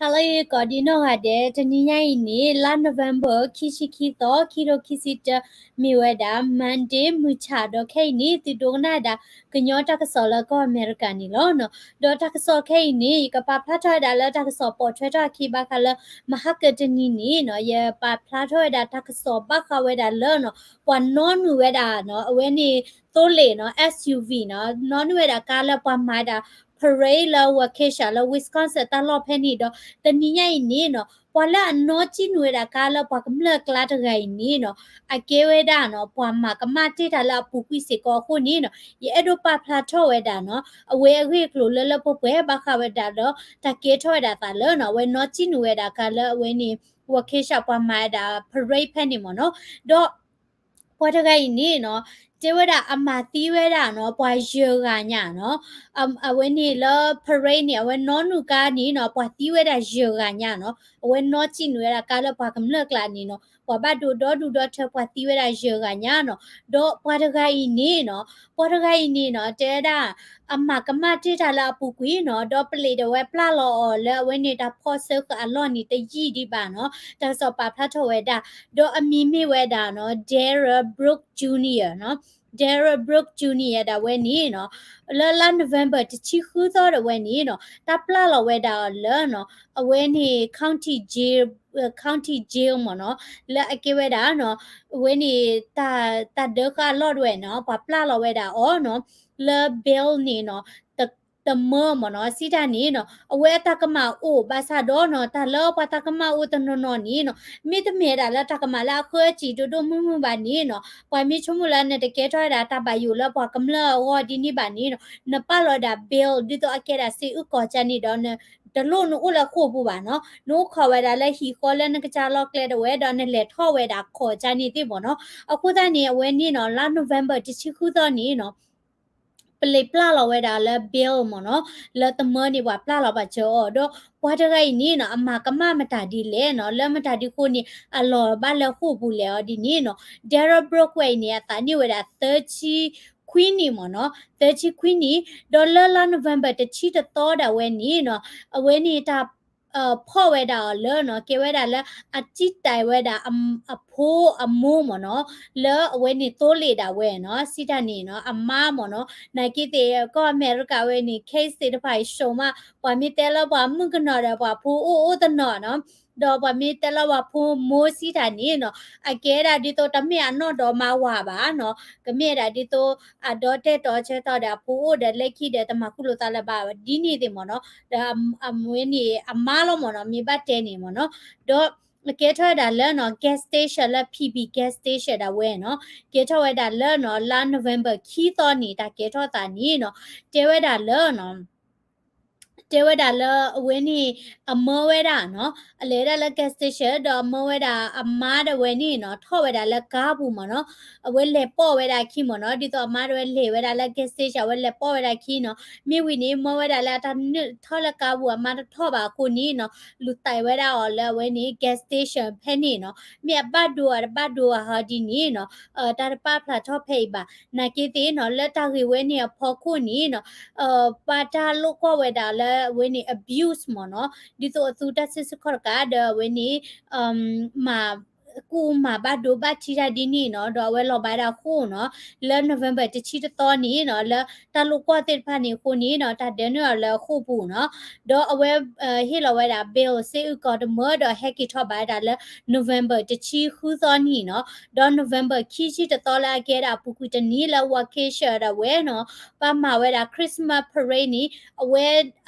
ဟါလၢအဂ့ၤကိးဒံနီၢ်ဂၤဒဲး, တနံၤညါအံၤန့ၣ် လါ November ခံဆံခံသီ ခံကထိခံဆံတၢ မ့ၢ်ဝဲဒၣ် Monday မုၢ်ဆၣ်ဒီးခဲအံၤန့ၣ် သုဒိကနၣ်ဒၣ် ကညီတၢ်ကစီၣ်လၢကီၢ်အမဲရကၤန့ၣ်လီၤ. ဒီးတၢ်ကစီၣ်ခဲအံၤန့ၣ် ယကပာ်ဖျါထီၣ်ဝဲဒၣ်လၢတၢ်ကစီၣ်ပိာ်ထွဲထီၣ်အခံဘၣ်ဃးလၢ မဟါကတနံၤန့ၣ်နီၤ ယပာ်ဖျါထီၣ်ဝဲဒၣ်တၢ်ကစီၣ်ဘၣ်ဃးဝဲဒၣ်လၢနီၤ ပှၤနီနုာ်ဝဲဒၣ်နီၤ အဝဲန့ၣ် သိလ့ၣ်နီၤ S U V နီၤ နီနုာ်ဝဲဒၣ်ကါလၢပှၤမၤဝဲဒၣ် parade လၢ Waukesha လၢ Wisconsin တၢ်လီၢ်ဖဲန့ၣ်ဒီး တနံၤညါအံၤန့ၣ်နီၤ ပှၤလၢအနီၣ်ကံၣ်နုာ်ဝဲဒၣ်ကါလၢပှၤကမျၢၢ်အကျါတဂၤအံၤန့ၣ်နီၤ အကဲဝဲဒၣ်နီၤ ပှၤမၤကမၣ်တ့ၢ်တၢ်လၢအပူၤကွံာ်စ့ၢ်ကီးအဃိန့ၣ်နီၤ ယအဲၣ်ဒိးပာ်ဖျါထီၣ်ဝဲဒၣ်နီၤ အဝဲအဂ့ၢ်အကျိၤလၢလၢပှဲၤပှဲၤဘၣ်ဃးဝဲဒၣ်ဒီး တၢ်ကဲထီၣ်ဝဲဒၣ်သးလၢနီၤ အဝဲနီၣ်ကံၣ်နုာ်ဝဲဒၣ်ကါလၢအဝဲန့ၣ် Waukesha ပှၤမၤဝဲဒၣ် parade ဖဲန့ၣ်မ့ၢ်နီၤ ဒီး ပှၤတဂၤအံၤန့ၣ်နီၤ တဲဝဲဒၣ်အမၤသံဝဲဒၣ်နီၤ ပှၤယဲၢ်ဂၤညါနီၤ အဝဲန့ၣ်လၢ parade န့ၣ် အဝဲနီနုာ်ကါန့ၣ်နီၤ ပှၤသံဝဲဒၣ်ယဲၢ်ဂၤညါနီၤ အဝဲနီၣ်ကံၣ်နုာ်ဝဲဒၣ်ကါလၢပှၤကမျၢၢ်ကျါန့ၣ်နီၤ ပှၤဘၣ်ဒိဒီဒူၣ်ဒီထၢ ပှၤသံဝဲဒၣ်ယဲၢ်ဂၤညါနီၤ ဒီးပှၤတဂၤအံၤန့ၣ်နီၤ ပှၤတဂၤအံၤန့ၣ်နီၤ တဲဝဲဒၣ် အမၤကမၣ်တ့ၢ်တၢ်လၢအပူၤကွံာ်နီၤ ဒီးပလံးဒၣ်ဝဲပျၢ်လီၤအီၤလၢအဝဲန့ၣ်တၢ်ဖီၣ်ဆၢဃာ်အလီၢ်န့ၣ် တယံာ်ဒံးဘၣ်နီၤ တၢ်ကစီၣ်ပာ်ဖျါထီၣ်ဝဲဒၣ် ဒီးအမံၤမ့ၢ်ဝဲဒၣ်နီၤ Darrell Brooks Junior နီၤ Darrell Brooks Junior ဒၣ်ဝဲန့ၣ်နီၤ လၢလါ November တဆံဃုသီဒၣ်ဝဲန့ၣ်နီၤ တၢ်ပျၢ်လီၤဝဲဒၣ်အီၤလၢနီၤ အဝဲန့ၣ် county jail county jail မ့ၢ်နီၤ လၢအကဲဝဲဒၣ်နီၤ အဝဲန့ၣ် တၢ်ဒၢဃာ်အလီၢ်ဒၣ်ဝဲနီၤ ပှၤပျၢ်လီၤဝဲဒၣ်အီၤနီၤ လၢ bail န့ၣ်နီၤ တမၢမ့ၢ်နီၤ စံးတၢ်န့ၣ်နီၤ အဝဲအတၢ်ကမၣ်အိၣ်ဘၣ်ဆၣ်ဒီးနီၤ တၢ်လၢပှၤတၢ်ကမၣ်အိၣ်တနီၤနီၤန့ၣ်နီၤ မ့တမ့ၢ်ဒၣ်လၢတၢ်ကမၣ်လၢအဃၢအစံာ်ဒိၣ်ဒိၣ်မုၢ်မုၢ်ဘၣ်န့ၣ်နီၤ ပှၤမ့ၢ်ဆိကမိၣ်လၢနတကဲထီၣ်ဝဲဒၣ်တၢ်ဘၣ်ယိၣ်လၢပှၤကမျၢၢ်အဂီၢ်ဒ်န့ၣ်ဘၣ်န့ၣ်နီၤ နပာ်လီၤဝဲဒၣ် bail ဒ်သိးအကဲဒၣ်စ့အုၣ်ကီၤကါန့ၣ်ဒီး တလိၣ်နအိၣ်လၢဃိာ်ပူၤဘၣ်နီၤ နအိၣ်ခိးဝဲဒၣ်လၢဟံၣ်ဃီလၢနကစၢ်လီၢ်ကျဲဒၣ်ဝဲဒီးနလဲၤထီၣ်ဝဲဒၣ်ကီၤကါန့ၣ်သ့ၣ်မ့ၢ်နီၤ အဃိသတးန့ၣ် အဝဲန့ၣ်နီၤ လါ November တဆံဃုသီန့ၣ်နီၤ ပလံးပျၢ်လီၤဝဲဒၣ်လၢ bail မ့ၢ်နီၤ လၢတမၢန့ၣ် ပှၤပျၢ်လီၤပာ်စၢၤအီၤ ဒီးပှၤတဂၤအံၤန့ၣ်နီၤ အမၤကမၣ်မတၤဒ်လဲၣ်နီၤ လၢမတၤဒ်အဃိန့ၣ် အလီၤဘၣ်လၢဃိာ်ပူၤလဲၣ်အီၤဒ်န့ၣ်နီၤ Darrell Brooks ဝဲအံၤန့ၣ် အသးန့ၢ်ဝဲဒၣ် သၢဆံခွံနံၣ်မ့ၢ်နီၤ သၢဆံခွံနံၣ် ဒီးလၢလါ November တဆံတသီဒၣ်ဝဲန့ၣ်နီၤ အဝဲန့ၣ်တၢ် ဖီၣ်ဝဲဒၣ်အီၤလၢနီၤ ကဲဝဲဒၣ်လၢအစံၣ်တဲၤဝဲဒၣ်အဖိအမိၢ်မ့ၢ်နီၤ လၢအဝဲန့ၣ်သိလ့ၣ်ဒၣ်ဝဲနီၤ စံးတၢ်န့ၣ်နီၤ အမါမ့ၢ်နီၤ နာ်က့သ့ၣ် ကီၢ်အမဲရကၤဝဲန့ၣ် case သ့ၣ်တဖၣ်အံၤ ရှုံးမး ပှၤမ့ၢ်တဲလၢပှၤမုၣ်ကနီၤဒီးပှၤဖိအိၣ်အိၣ်တနီၤနီၤ ဒီးပှၤမ့ၢ်တဲလၢပှၤဖိမိၢ်စံးတၢ်န့ၣ်နီၤ အကဲဒၣ်ဒ်သိးတမ့ၢ်အနီၢ်ဒီးမါဝၤဘၣ်နီၤ ကမ့ၢ်ဒၣ်ဒ်သိး အဒီတဲာ်တီဆၢတီဒီးအဖိအိၣ်ဒီးလၢခံဒီးတမၤဃူလိာ်သးလၢၤဘၣ်ဒ်န့ၣ်သ့ၣ်မ့ၢ်နီၤ ဒီးအဝဲန့ၣ် အမါလီၤမ့ၢ်နီၤ မ့ၢ်ဘၣ်တဲန့ၣ်မ့ၢ်နီၤ ဒီးကဲထီၣ်ဝဲဒၣ်လၢနီၤ gas station လၢ P B gas station ဒၣ်ဝဲနီၤ ကဲထီၣ်ဝဲဒၣ်လၢနီၤ လါ November ခံသီန့ၣ် တၢ်ကဲထီၣ်သးန့ၣ်နီၤ တဲဝဲဒၣ်လၢနီၤ တဲဝဲဒၣ်လၢအဝဲန့ၣ် အမၢဝဲဒၣ်နီၤ အလဲၤဝဲဒၣ်လၢ gas station ဒီးအမၢဝဲဒၣ်အမါဒၣ်ဝဲန့ၣ်နီၤ ထီၣ်ဝဲဒၣ်လၢကါပူၤမ့ၢ်နီၤ အဝဲလဲၤပိာ်ဝဲဒၣ်အခံမ့ၢ်နီၤ ဒ်သိးအမါဒၣ်ဝဲလဲၤဝဲဒၣ်လၢ gas station အဝဲလဲၤပိာ်ဝဲဒၣ်အခံနီၤ မ့ၢ်ဝံၤန့ၣ် မၢဝဲဒၣ်လၢအတၢ်နုာ်ထီၣ်လၢကါပူၤ အမါတထီၣ်ဘၣ်အဃိန့ၣ်နီၤ လူၤသးဝဲဒၣ်အီၤလၢအဝဲန့ၣ် gas station ဖဲန့ၣ်နီၤ မ့ၢ်အဘၣ်ဒိဧါတဘၣ်ဒိဧါဟီဒ်န့ၣ်နီၤ တၢ်တပာ်ဖျါထီၣ်ဖဲအံၤဘၣ် နာ်က့သ့ၣ်နီၤ လၢတၢ်ဂ့ၢ်ဝဲန့ၣ်အဖီခိၣ်န့ၣ်နီၤ ပှၤတၢ်လိာ်ကွီၢ်ဝဲဒၣ်လၢအဝဲန့ၣ် abuse မ့ၢ်နီၤ ဒ်သိးအသူတၢ်စုဆူၣ်ခီၣ်တကးဒီးအဝဲန့ၣ် မၤ ကူၣ်မၤဘၣ်ဒိဘၣ်ထံးတၢ်ဒ်န့ၣ်နီၤ ဒီးအဝဲလီၤဘၣ်ဝဲဒၣ်ဃိာ်နီၤ လၢ November တဆံတသီန့ၣ်နီၤ လၢတၢ်လိာ်ကွီၢ်သ့ၣ်တဖၣ်န့ၣ်အဃိန့ၣ်နီၤ တၢ်ဒၢနုာ်အီၤလၢဃိာ်ပူၤနီၤ ဒီးအဝဲ ဟ့ၣ်လီၤဝဲဒၣ် bail စ့အုၣ်ကီၤတမၢဒီးဟဲက့ၤထီၣ်ဘၣ်ဝဲဒၣ်လၢ November တဆံဃုသီနံၤနီၤ ဒီး November ခံဆံတသီလၢအကဲဒၣ်အပူၤကွံာ်တနံၤလၢ Waukesha ဒၣ်ဝဲနီၤ ပှၤမၤဝဲဒၣ် Christmas parade န့ၣ် အဝဲ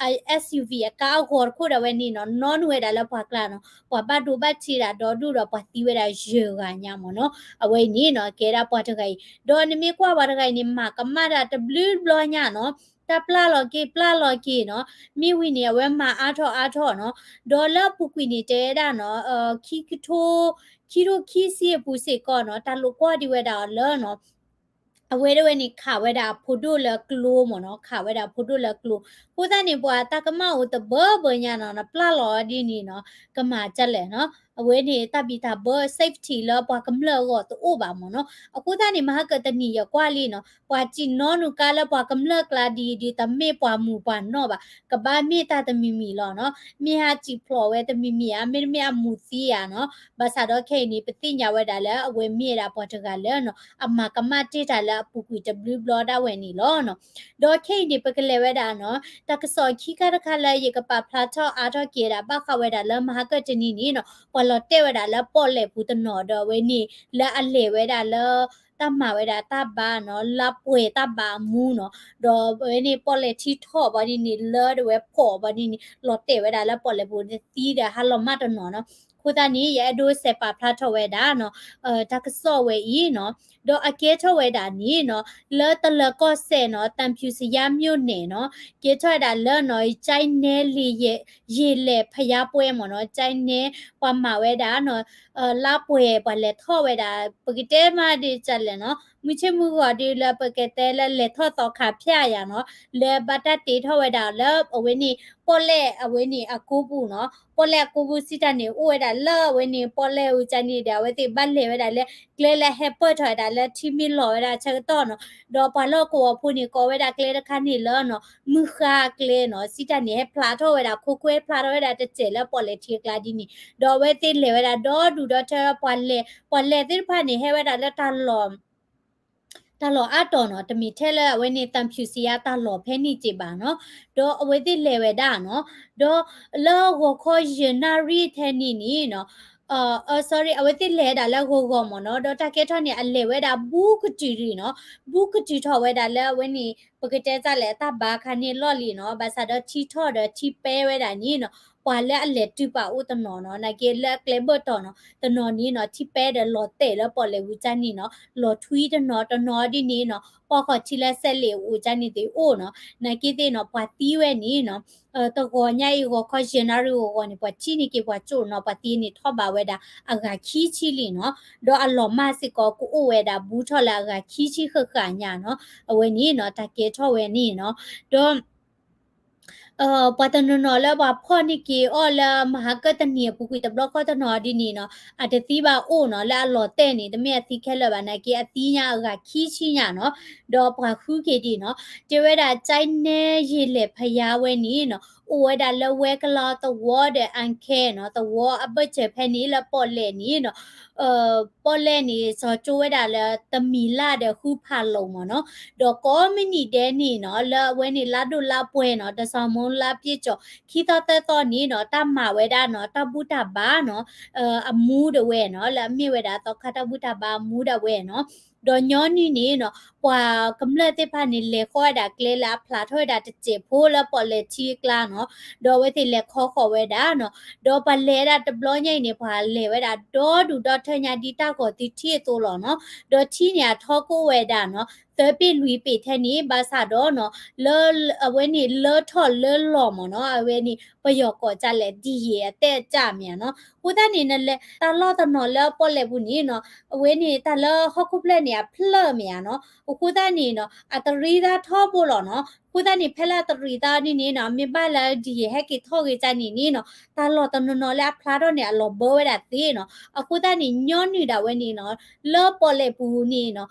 S U V အကါအဂီၤတခိၣ်ဒၣ်ဝဲန့ၣ်နီၤ နီနုာ်ဝဲဒၣ်လၢပှၤကျါနီၤ ပှၤဘၣ်ဒိဘၣ်ထံးဒၣ်ဒီဒူၣ်ဒီးပှၤသံဝဲဒၣ်ယဲၢ်ဂၤညါမ့ၢ်နီၤ အဝဲအံၤန့ၣ်နီၤ ကဲဒၣ်ပှၤတဂၤအံၤ ဒီးနမ့ၢ်ကွၢ်ပှၤတဂၤအံၤန့ၣ် မၤကမၣ်တၢ်တဘျုးဘျီညါနီၤ တၢ်ပျၢ်လီၤက့ၤ ပျၢ်လီၤက့ၤနီၤ မ့ၢ်ဝံၤန့ၣ် အဝဲမၤအါထီၣ်အါထီၣ်နီၤ ဒီးလၢအပူၤကွံာ်န့ၣ် တဲဝဲဒၣ်နီၤ ခံကထိ ခံကထိခံဆံအပူၤစ့ၢ်ကီးနီၤ တၢ်လိာ်ကွီၢ်ဒံးဝဲဒၣ်အီၤလၢနီၤ အဝဲဒၣ်ဝဲန့ၣ် ခးဝဲဒၣ်အဖိဒိၣ်လၢကျိမ့ၢ်နီၤ ခးဝဲဒၣ်အဖိဒိၣ်လၢကျိ အဃိသတးန့ၣ် ပှၤတၢ်ကမၣ်အိၣ်တဘၢဘၢညါနီၤ နပျၢ်လီၤဒ်န့ၣ်နီၤ ကမၤဒ်လဲၣ်နီၤ အဝဲန့ၣ်တၢ်ဘံၣ်တၢ်ဘၢ safety လၢပှၤကမျၢၢ်အဂီၢ်တအိၣ်ဘၣ်မ့ၢ်နီၤ. အဃိသတးန့ၣ် မဟါကတနံၤယကွၢ်လံနီၤ ပှၤစံၣ်နီနုာ်ကါလၢပှၤကမျၢၢ်ကျါဒ်အံၤဒ် တမ့ၢ်ပှၤမူၤပှၤနီၢ်ဘၣ်, ကဘၣ်မ့ၢ်တၢ်တမံၤမံၤလီၤနီၤ. မ့ၢ်ဟးစံၣ်ဖျိးဝဲတမံၤမံၤဧါ, မ့တမ့ၢ်အမူၤသံဧါနီၤ. ဘၣ်ဆၣ်ဒီးခဲအံၤန့ၣ် ပသ့ၣ်ညါဝဲဒၣ်လၢအဝဲမ့ၢ်ဝဲဒၣ်ပှၤတဂၤလၢနီၤ အမၤကမၣ်တ့ၢ်တၢ်လၢအပူၤကွံာ်တဘျုးဘျီဒၣ်ဝဲန့ၣ်လီၤနီၤ. ဒီးခဲအံၤန့ၣ် ပကလဲၤဝဲဒၣ်နီၤ တၢ်ကစီၣ်ခံခါတခါလၢယကပာ်ဖျါထီၣ်အါထီၣ်က့ၤဝဲဒၣ် ဘၣ်ဃးဝဲဒၣ်လၢမဟါကတနံၤန့ၣ်နီၤ ပှၤလီၤတဲာ်ဝဲဒၣ်လၢပီၣ်လဲၣ်ပူၤတနီၤဒီးအဝဲန့ၣ် လၢအလဲၤဝဲဒၣ်လၢ တၢ်မၤဝဲဒၣ်တၢ်ဘါနီၤ လါပှဲၤတၢ်ဘါအမူနီၤ, ဒီးအဝဲန့ၣ်ပီၣ်လဲၣ်ထံထီၣ်ဘၣ်ဒ်န့ၣ် လၢဒဝဲဖှီၣ်ဘၣ်ဒ်န့ၣ် လီၤတဲာ်ဝဲဒၣ်လၢပီၣ်လဲၣ်ပူၤသံဒီးဟးလီၤမၢ်တနီၤနီၤ. အဃိသတးန့ၣ် ယအဲၣ်ဒိးစဲးပာ်ဖျါထီၣ်ဝဲဒၣ်နီၤ တၢ်ကစီၣ်ဝဲအံၤနီၤ, ဒီးအကဲထီၣ်ဝဲဒၣ်န့ၣ်နီၤ လၢတလၢၤကီၢ်စဲၣ်နီၤ သံဖြူဇရပ်မြို့နယ်နီၤ, ကဲထီၣ်ဝဲဒၣ်လၢနီၤ ကၠဲနဲလ့ ရေလယ်ဘုရားပွဲမ့ၢ်နီၤ, ကၠဲနဲ ပှၤမၤဝဲဒၣ်နီၤ လါပှဲၤပှၤလဲၤထီၣ်ဝဲဒၣ် ပကတဲမးဒ်လဲၣ်နီၤ မုၢ်ဆ့ၣ်မုၢ်ဂီၤဒ်လၢပကတဲလၢလဲၤထီၣ်သီခါဖၠၣ်ယၤနီၤ, လၢဘၣ်တၢ်တ့ထီၣ်ဝဲဒၣ်လၢအဝဲန့ၣ် ပီၣ်လဲၣ်အဝဲန့ၣ်အကိပူၤနီၤ, ပီၣ်လဲၣ်အကိပူၤစံးတၢ်န့ၣ် အိၣ်ဝဲဒၣ်လၢအဝဲန့ၣ် ပီၣ်လဲၣ်အူကၠဲန့ၣ်ဒီး အဝဲသ့ၣ်ဘၣ်လဲၤဝဲဒၣ်လၢ ကျဲလၢဟဲပၢၢ်ထီၣ်ဝဲဒၣ်လၢထံမ့ၢ်လီၤဝဲဒၣ်ဆၢကတီၢ်နီၤ, ဒီးပှၤလီၢ်ကဝီၤဖိန့ၣ် ကိးဝဲဒၣ်ကျဲတခါန့ၣ်လၢနီၤ မုၢ်ဃါကျဲနီၤ, စံးတၢ်န့ၣ် ဟဲဖျါထီၣ်ဝဲဒၣ် ခိၣ်ကွဲဖျါထီၣ်ဝဲဒၣ်တစဲးလၢပီၣ်လဲၣ်ထံအကျါဒ်န့ၣ်, ဒီးအဝဲသ့ၣ်လဲၤဝဲဒၣ်ဒီဒူၣ်ဒီထၢ ပှၤလဲၤ ပှၤလဲၤသ့ၣ်တဖၣ်န့ၣ် ဟဲဝဲဒၣ်လၢတၢ်လီၢ် တၢ်လီၢ်အါတီၤနီၤ, တမ့ၢ်ထဲလၢအဝဲန့ၣ် သံဖြူဇရပ် တၢ်လီၢ်ဖဲန့ၣ်က့ဘၣ်နီၤ, ဒီးအဝဲသ့ၣ်လဲၤဝဲဒၣ်နီၤ, ဒီးလၢဂီၤခီယဲၢ်နၣ်ရံၣ်ထဲန့ၣ်န့ၣ်နီၤ sorry အဝဲသ့ၣ်လဲၤဝဲဒၣ်လၢဂီၤဂီၤမ့ၢ်နီၤ, ဒီးတၢ်ကဲထီၣ်န့ၣ် အလဲၤဝဲဒၣ်ဘူးကတုၤလံနီၤ, ဘူးကတုၤထီၣ်ဝဲဒၣ်လၢအဝဲန့ၣ် ပကတဲတၢ်လဲၣ် တၢ်ဘါခါန့ၣ်လီၢ်လံနီၤ, ဘၣ်ဆၣ်ဒီးထံထီၣ်ဒီးထံပဲဝဲဒၣ်န့ၣ်နီၤ, ပှၤလၢအလဲၤတုၤပာ်အိၣ်တနီၤနီၤ, နာ်က့လၢကျဲဘၢၣ်တီၤနီၤ, တနီၤန့ၣ်နီၤ ထံပဲဒီးလီၤတဲာ်လၢပီၣ်လဲၣ်ဝူကၠဲန့ၣ်နီၤ, လီၤထွံတနီၤ တနီၤဒ်န့ၣ်နီၤ, ပှၤဃီၤထံလၢစဲးလ့ၣ်အအိၣ်ကၠဲန့ၣ်သ့ၣ်အိၣ်နီၤ, နာ်က့သ့ၣ်နီၤ ပှၤသံဝဲန့ၣ်နီၤ တဂီၤညါအံၤ ဂီၤခီယဲၢ်နၣ်ရံၣ်ဂီၤဂီၤန့ၣ် ပှၤထံၣ်န့ၢ်က့ၤပှၤကၠိၣ်နီၤ, ပှၤသံန့ၣ်ထီၣ်ဘးဝဲဒၣ်အဂၤခံဆံလံနီၤ, ဒီးအလီၤမၢ်စ့ၢ်ကီး ကအိၣ်ဝဲဒၣ်ဘူးထီၣ်လၢအဂၤခံဆံဃၣ်ဃၣ်ညါနီၤ, အဝဲန့ၣ်နီၤ တၢ်ကဲထီၣ်ဝဲန့ၣ်နီၤ, ဒီး ပှၤတနီၤနီၤလၢပှၤဖီၣ်န့ၢ်က့ၤအီၤလၢမဟါကတနံၤအပူၤကွံာ်တဘျီဃီတနီၤဒ်န့ၣ်နီၤ, အတသံဘၣ်အိၣ်နီၤ, လၢအလီၤတဲာ်န့ၣ် တမ့ၢ်အသံခဲလၢာ်ဘၣ် နာ်က့အသံညါအဂၤခံဆံညါနီၤ, ဒီးပှၤဃုက့ၤဒံးနီၤ, တဲဝဲဒၣ် ကၠဲနဲ ရေလယ်ဘုရား ဝဲန့ၣ်နီၤ, အိၣ်ဝဲဒၣ်လၢဝဲကလီသဝီဒီးအါခဲနီၤ, သဝီအဘၢၣ်စၢၤဖဲန့ၣ်လၢပီၣ်လဲၣ်န့ၣ်နီၤ ပီၣ်လဲၣ်န့ၣ် စီၤကၠိဝဲဒၣ်လၢတမံၤလၢ်ဒီးဃုဖးလိာ်မ့ၢ်နီၤ, ဒီးကိးမုၢ်နံၤဒဲးန့ၣ်နီၤ လၢအဝဲန့ၣ်လါဒိၣ်လါပှဲၤနီၤ တစီၤမိၢ်လါပျ့ၤကၠီၤ ခံသီသၢသီန့ၣ်နီၤ တၢ်မၤဝဲဒၣ်နီၤ တၢ်ဘူၣ်တၢ်ဘါနီၤ အမူဒၣ်ဝဲနီၤ လၢအမ့ၢ်ဝဲဒၣ်သီခါတၢ်ဘူၣ်တၢ်ဘါအမူဒၣ်ဝဲနီၤ, ဒီးညီနုၢ်န့ၣ်နီၤ ပှၤကမျၢၢ်သ့ၣ်တဖၣ်န့ၣ် လဲၤဃီဝဲဒၣ်ကျဲလၢအဖျါထီၣ်ဝဲဒၣ်တစဲးဖိလၢပီၣ်လဲၣ်ထံအကျါနီၤ, ဒီးအဝဲသ့ၣ်လဲၤခီဃီၤဝဲဒၣ်နီၤ, ဒီးပှၤလဲၤဝဲဒၣ်တဘျီညါအံၤန့ၣ် ပှၤလဲၤဝဲဒၣ်ဒီဒူၣ်ဒီထၢညါဒ်တၢ်ဂီၤသုထံအသိးလီၤနီၤ, ဒီးထံန့ၣ်အထီကအိၣ်ဝဲဒၣ်နီၤ သၢပ့ၢ်လွံၢ်ပ့ၢ်ထဲန့ၣ် ဘၣ်ဆၣ်ဒီးနီၤ လၢအဝဲန့ၣ်လၢထီၣ်လၢလီၤမ့ၢ်နီၤ အဝဲန့ၣ် ပယီၤကိးဒ်လဲၣ် ဒံၣ်ယဲၢ်အတဲအကၢ်မ့ၢ်ဧါနီၤ, အဃိသတးန့ၣ် နလဲၤတၢ်လီၢ်တနီၤလၢပီၣ်လဲၣ်ပူၤန့ၣ်နီၤ အဝဲန့ၣ်တၢ်လၢဟီၣ်ခိၣ်ဖျၢၣ်န့ၣ် အဖျၢၣ်မ့ၢ်ဧါနီၤ, အဃိသတးန့ၣ်နီၤ အတရံးသးထီဘိလီၤနီၤ, အဃိသတးန့ၣ် ဖဲလၢအတရံးသးဒ်န့ၣ်နီၤ မ့ၢ်ဘၣ်လၢဒံၣ်ယဲၢ်ဟဲက့ၤထီၣ်ဂ့ၤကၢ်န့ၣ်န့ၣ်နီၤ တၢ်လီၢ်တနီၤနီၤလၢအဖျါထီၣ်န့ၣ် အလီၤဘၢဝဲဒၣ်သ့နီၤ, အဃိသတးန့ၣ် ညီနုၢ်ဒၣ်ဝဲန့ၣ်နီၤ လၢပီၣ်လဲၣ်ပူၤန့ၣ်နီၤ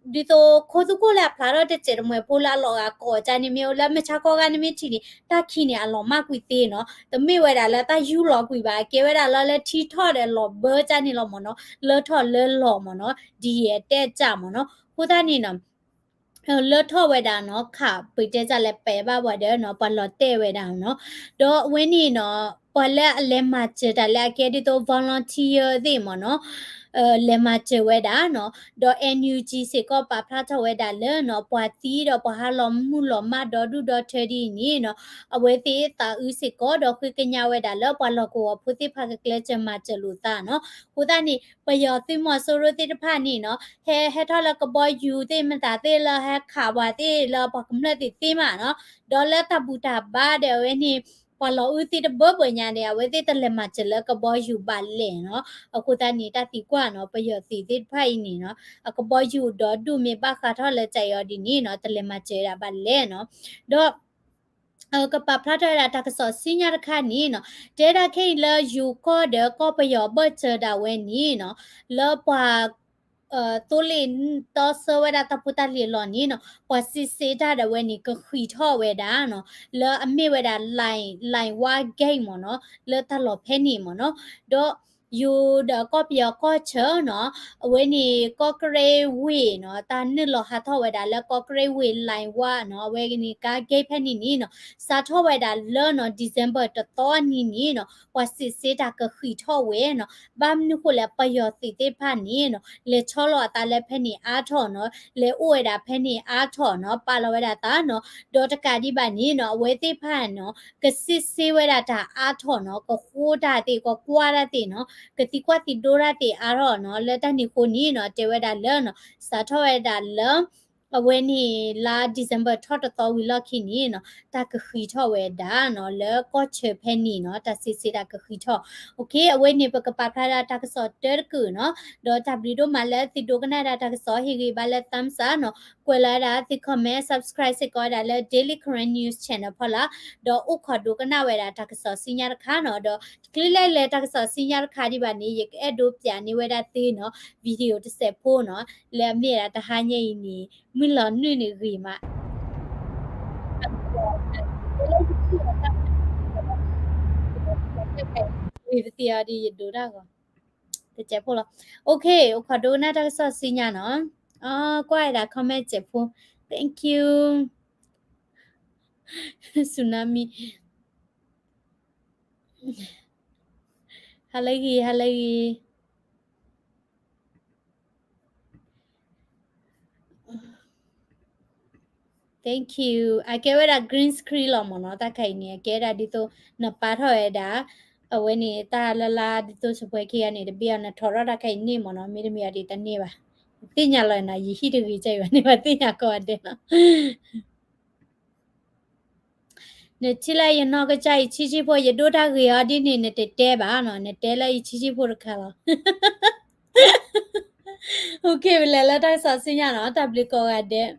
ဒ်သိးခိၣ်သူခိၣ်လၢအဖျါထီၣ်တစဲးတမှဲၤဖိလၢအလီၤဂာ်ကိးကၢ်န့ၣ်မ့ၢ်အိၣ်လၢမုၢ်ဆါခီဂၤန့ၣ်မ့ၢ်ထံၣ်န့ၣ် တၢ်ခံးန့ၣ် အလီၤမၢ်ကွံာ်သ့နီၤ, တမ့ၢ်ဝဲဒၣ်လၢတၢ်ယူၢ်လီၤကွံာ်ဘၣ် ကဲဝဲဒၣ်လၢလၢထံထီၣ်ဒီးလီၤဘၢကၢ်န့ၣ်လီၤမ့ၢ်နီၤ, လၢထီၣ်လၢလီၤမ့ၢ်နီၤ, ဒ်ယဲၢ်တဲကၢ်မ့ၢ်နီၤ, အဃိသတးန့ၣ်နီၤ လၢထီၣ်ဝဲဒၣ်နီၤ ခးပတဲတၢ်လၢ ပဲာ်ဘၣ်ပှၤဒီးနီၤ ပှၤလီၤတဲာ်ဝဲဒၣ်နီၤ, ဒီးအဝဲန့ၣ်နီၤ ပှၤလၢအလဲၤမၤစၢၤတၢ်လၢအကဲဒ်သိး volunteer သ့ၣ်မ့ၢ်နီၤ လဲၤမၤစၢၤဝဲဒၣ်နီၤ, ဒီး NUG စ့ၢ်ကီးပာ်ဖျါထီၣ်ဝဲဒၣ်လၢနီၤ ပှၤသံဒီးပှၤဟးလီၤမုၢ်လီၤမၢ်ဒီဒူၣ်ဒီထၢဒ်အံၤန့ၣ်နီၤ, အဝဲသ့ၣ်သးအုးစ့ၢ်ကီးဒီးဃ့ကညးဝဲဒၣ်လၢ ပှၤလီၢ်ကဝီၤဖိသ့ၣ်တဖၣ်ကကျဲးစၢးမၤစၢၤလိာ်သးနီၤ, အဃိသတးန့ၣ် ပယီၤသုးမီၤစိရိၤသ့ၣ်တဖၣ်န့ၣ်နီၤ ဟဲဟဲထီၣ်လၢကဘီယူၤသ့ၣ်မတၤသ့ၣ်လၢဟဲခးပှၤသ့ၣ်လၢပှၤကမျၢၢ်သ့ၣ်သ့မးနီၤ, ဒီးလၢတၢ်ဘူၣ်တၢ်ဘါဒီးအဝဲန့ၣ် ပှၤလီၤအုးသ့ၣ်တဘၢဘၢညါန့ၣ် အဝဲသ့ၣ်တလဲၤမၤစၢၤလၢကဘီယူၤဘၣ်လဲၣ်နီၤ, အဃိသတးန့ၣ် တၢ်သံကွၢ်နီၤ ပယီၤသုးသ့ၣ်တဖၣ်အံၤန့ၣ်နီၤ အကဘီယူၤဒီဒူၣ်မ့ၢ်ဘၣ်ဃးထီၣ်လၢကၠဲအီၤဒ်န့ၣ်နီၤ တလဲၤမၤစၢၤဒၣ်ဘၣ်လဲၣ်နီၤ, ဒီး ကပာ်ဖျါထီၣ်ဝဲဒၣ်တၢ်ကစီၣ်ဆူညါတခါန့ၣ်နီၤ, တဲဒၣ်ခဲအံၤလၢယိၤကီၢ်ဒီးကီၢ်ပယီၤဘၢၣ်စၢၤဒၣ်ဝဲန့ၣ်နီၤ, လၢပှၤ သိလ့ၣ်တီဆၢဝဲဒၣ်တၢ်ဖိတၢ်လံၤအလီၢ်န့ၣ်နီၤ, ပှၤစံးစ့တၢ်ဒၣ်ဝဲန့ၣ် ကဃံးထီၣ်ဝဲဒၣ်နီၤ, လၢအမ့ၢ်ဝဲဒၣ် line, line one gate မ့ၢ်နီၤ, လၢတၢ်လီၢ်ဖဲန့ၣ်မ့ၢ်နီၤ, ဒီးယိၤဒီးကီၢ်ပယီၤကီၢ်ဆၢနီၤ, အဝဲန့ၣ်ကီၢ်ကရ့ၣ်ဝ့ၢ်နီၤ, တၢ်နုာ်လီၤဟးထီၣ်ဝဲဒၣ်လၢကီၢ်ကရ့ၣ်ဝ့ၢ် line one နီၤ, အဝဲန့ၣ်ကါ gate ဖဲန့ၣ်န့ၣ်နီၤ, စးထီၣ်ဝဲဒၣ်လၢနီၤ December တသီအနံၤန့ၣ်နီၤ, ပှၤစံးစ့တၢ်ကဃံးထီၣ်ဝဲနီၤ, ဘၣ်မနုၤဃိလဲၣ် ပယီၤသုးသ့ၣ်တဖၣ်န့ၣ်နီၤ, လဲၤဆီလီၤအသးလၢဖဲန့ၣ်အါထီၣ်နီၤ, လဲၤအိၣ်ဝဲဒၣ်ဖဲန့ၣ်အါထီၣ်နီၤ, ပာ်လီၤဝဲဒၣ်သးနီၤ, ဒီးတကးဒံးဘၣ်န့ၣ်နီၤ, အဝဲသ့ၣ်တဖၣ်နီၤ, ကစံးစ့ဝဲဒၣ်တၢ်အါထီၣ်နီၤ, ကဃိတၢ်သ့ၣ် ကကွၢ်တၢ်သ့ၣ်နီၤ, ကသံကွၢ်သံဒိတၢ်သ့ၣ်အါထီၣ်နီၤ, လၢတၢ်န့ၣ်အဃိန့ၣ်နီၤ, တဲဝဲဒၣ်လၢနီၤ, စးထီၣ်ဝဲဒၣ်လၢ အဝဲန့ၣ်လါ December ထီၣ်တသီဝံၤလီၢ်ခံန့ၣ်နီၤ, တၢ်ကဃံးထီၣ်ဝဲဒၣ်နီၤ, လၢကီၢ်ဆၢဖဲန့ၣ်နီၤ, တၢ်စံးစ့တၢ်ကဃံးထီၣ်. Okay, အဝဲန့ၣ်ပကပာ်ဖျါဒၣ်တၢ်ကစီၣ်တၢတကုာ်နီၤ, ဒီးတၢ်ဘျုးဒိၣ်မးလၢသုဒိကနၣ်ဒၣ်တၢ်ကစီၣ်, ဟ့ၣ်ဂံၢ်ဘါလၢ thumbs up နီၤ, ကွဲးလီၤဝဲဒၣ်သု comment, subscribe စ့ၢ်ကီးဝဲဒၣ်လၢ Daily Karen News Channel ဖီလာ်, ဒီးအိၣ်ခိးဒိကနၣ်ဝဲဒၣ်တၢ်ကစီၣ်ဆူညါတခါနီၤ, ဒီးတချုးလၢလဲၤတၢ်ကစီၣ်ဆူညါတခါဒံးဘၣ်န့ၣ်, ယကအဲၣ်ဒိးပျးန့ၢ်ဝဲဒၣ်သုနီၤ, video တစဲးဖိနီၤ, လၢအမ့ၢ်ဒၣ်တဟါညါအံၤန့ၣ် မုၢ်လီၤနုာ်န့ၣ်ဂ့ၤမး ဝံၤပသံအီၤဒီးယဒိတၢ်ဂီၤ, တစဲးဖိလီၤ. Okay, အိၣ်ခိးဒိကနၣ်တၢ်ကစီၣ်ဆူညါနီၤ. အီ, ကွၢ်ဝဲဒၣ် comment စဲးဖိ, thank you. Tsunami. ဟါလၢအဂ့ၤ, ဟါလၢအဂ့ၤ. Thank you. အကဲဝဲဒၣ် green screen လီၤမ့ၢ်နီၤ, တၢ်ခါအံၤန့ၣ် အကဲဝဲဒၣ်ဒ်သိး နပာ်ထီၣ်ဝဲဒၣ် အဝဲန့ၣ် တၢ်လၢ်လၢ်ဒ်သိး စပွဲခံဂၤန့ၣ် တဘ့ၣ်အီၤ နထီထီၣ်တၢ်ခါအံၤန့ၣ်မ့ၢ်နီၤ, မ့တမ့ၢ်အီၤဒ်တန့ၢ်ဘၣ်. သ့ၣ်ညါလီၤနီၤ, ယဟံၣ်တဂ့ၤကဲအံၤဘၣ်န့ၣ် ပှၤသ့ၣ်ညါကိးဂၤဒဲးလီၤ. နထံၣ်လၢယနီၢ်ကစၢ်အံၤဆံးဆံးဖိ, ယဒိတၢ်ဂ့ၤအီၤဒ်န့ၣ် နတတဲဘၣ်နီၤ, နတဲလၢအံၤဆံးဆံးဖိတခါလီၤ. Okay, ပလဲၤလၢတၢ်ကစီၣ်ဆူညါနီၤ, တၢ်ဘျုးကိးဂၤဒဲး.